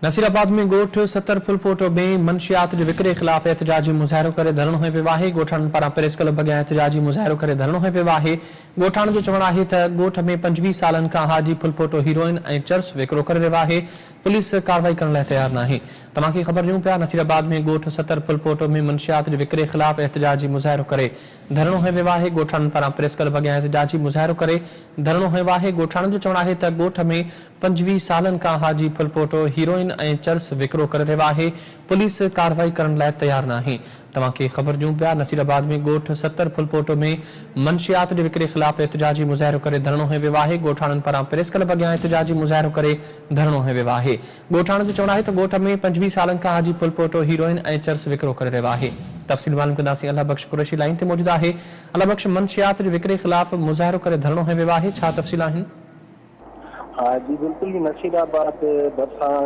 نصيرآباد ۾ ڳوٺ ستر ڦلپوٽو ۾ منشيات جي وڪري خلاف احتجاجي مظاهرو ڪري ڌرڻو هنيو ويو آهي. ڳوٺاڻن پاران پريس ڪلب اڳيان احتجاجي مظاهرو ڪري ڌرڻو هنيو ويو آهي. ڳوٺاڻن جو چوڻ آهي ته ڳوٺ ۾ 25 سالن کان حاجي ڦلپوٽو هيروئن ۽ چرس وڪرو ڪري رهيو آهي، پوليس ڪارروائي ڪرڻ لاء تيار ناهي. توهان کي خبر ڏيون پيا نصيرآباد ۾ ڳوٺ ستر ڦلپوٽو ۾ منشيات جي وڪري خلاف احتجاجي مظاهرو ڪري ڌرڻو هنيو ويو آهي. ڳوٺاڻن پاران پريس ڪلب اڳيان احتجاجي مظاهرو ڪري ڌرڻو هنيو آهي. ڳوٺاڻن جو چوڻ آهي ته ڳوٺ ۾ 25 سالن کان حاجي ڦلپوٽو هيروئن ۽ چرس وڪرو ڪري رهيو آهي، پوليس ڪارروائي ڪرڻ لاء تيار ناهي. توهان کي خبر ڏيون پيا نصيرآباد ۾ ڳوٺ ستر ڦلپوٽو ۾ منشيات جي وڪري خلاف احتجاجي مظاهرو ڪري ڌرڻو هنيو ويو آهي. ڳوٺاڻن پاران پريس ڪلب اڳيان احتجاجي مظاهرو ڪري ڌرڻو هنيو ويو آهي. ڳوٺاڻن جو چوڻ آهي ته ڳوٺ ۾ 25 سالن کان حاجي ڦلپوٽو هيروئن ۽ چرس وڪرو ڪري رهيو آهي. تفصيل معلوم ڪنداسين الله بخش قريشي لائين تي موجود آهي. الله بخش منشيات جي وڪري خلاف مظاهرو ڪري ڌرڻو هنيو ويو آهي ڇا تفصيل آهن؟ ها جي بلڪل جي نصير آباد ڀرسان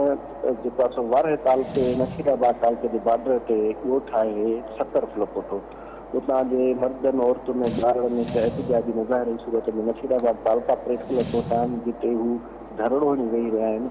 جيڪو آهي سو وارهه تعلقي نصير آباد تعلقي جي بارڊر تي ڳوٺ آهي ستر ڦلپوٽو اتان جي مردن عورتن ۽ ٻارڙن هڪ احتجاجي مظاهري جي صورت ۾ نصير آباد تعلقه پريس ڪلب پهتا آهن جتي هو ڌرڻو هڻي ويهي رهيا آهن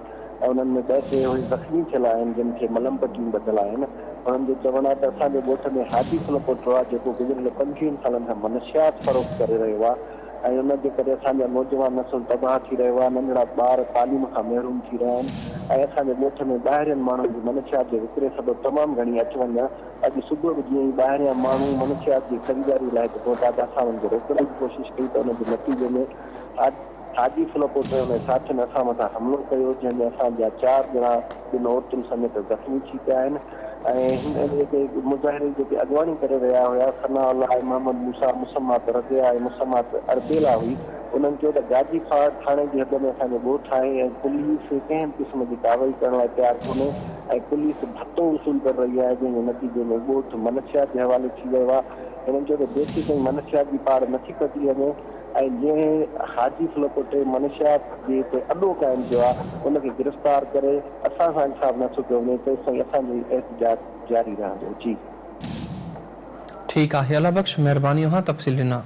۽ انهن ۾ ٻه ٽي اهي زخمي ٿيل آهن جن کي ملم پٽيون ٻڌل آهن. انهن جو چوڻ آهي ته اسان جي ڳوٺ ۾ حاجي ڦلپوٽو آهي جيڪو گذريل 25 سالن کان منشيات فروخت ڪري رهيو آهي ۽ ان جي ڪري اسان جا نوجوان نسل تباهه ٿي رهيو آهي، ننڍڙا ٻار تعليم کان محروم ٿي رهيا آهن ۽ اسان جي ڳوٺ ۾ ٻاهرين ماڻهن جي منشيات جي وڪري سبب تمام گهڻي اچ وڃ آهي. اڄ صبح به جيئن ئي ٻاهريان ماڻهو منشيات جي خريداري لاء هتي پهتا ته اسان انهن کي روڪڻ جي ڪوشش ڪئي ته ان جي نتيجي ۾ حاجي ڦلپوٽي ۽ ان جي ساٿين اسان مٿان حملو ڪيو، جنهن ۾ اسان جا چار ڄڻا ٻن عورتن سميت زخمي ٿي پيا آهن ۽ هن جيڪي مظاهري جيڪي اڳواڻي ڪري رهيا هيا ثناء الله ۽ محمد موسيٰ، مسمات رضيه ۽ مسمات اربيلا هئي، انهن چيو ته گاجي ڦاٽ ٿاڻي جي حد ۾ اسان جو ڳوٺ آهي ۽ پوليس ڪنهن به قسم جي ڪارروائي ڪرڻ لاء تيار ڪونهي ۽ پوليس ڀتو وصول ڪري رهي آهي، جنهن جي نتيجي ۾ ڳوٺ منشيات جي حوالي ٿي ويو آهي. هنن چيو ته جيسيتائين منشيات جي پاڙ نٿي پٽي وڃي ۽ جنهن حاجي ڦلپوٽي منشيات جي هتي اڏو قائم ڪيو آهي ان کي گرفتار ڪري اسان سان انصاف نه ٿو ڪيو وڃي تيستائين اسان جو هي احتجاج جاري رهندو. جي. ٺيڪ آهي الله بخش مهرباني اوهان تفصيل ڏنا.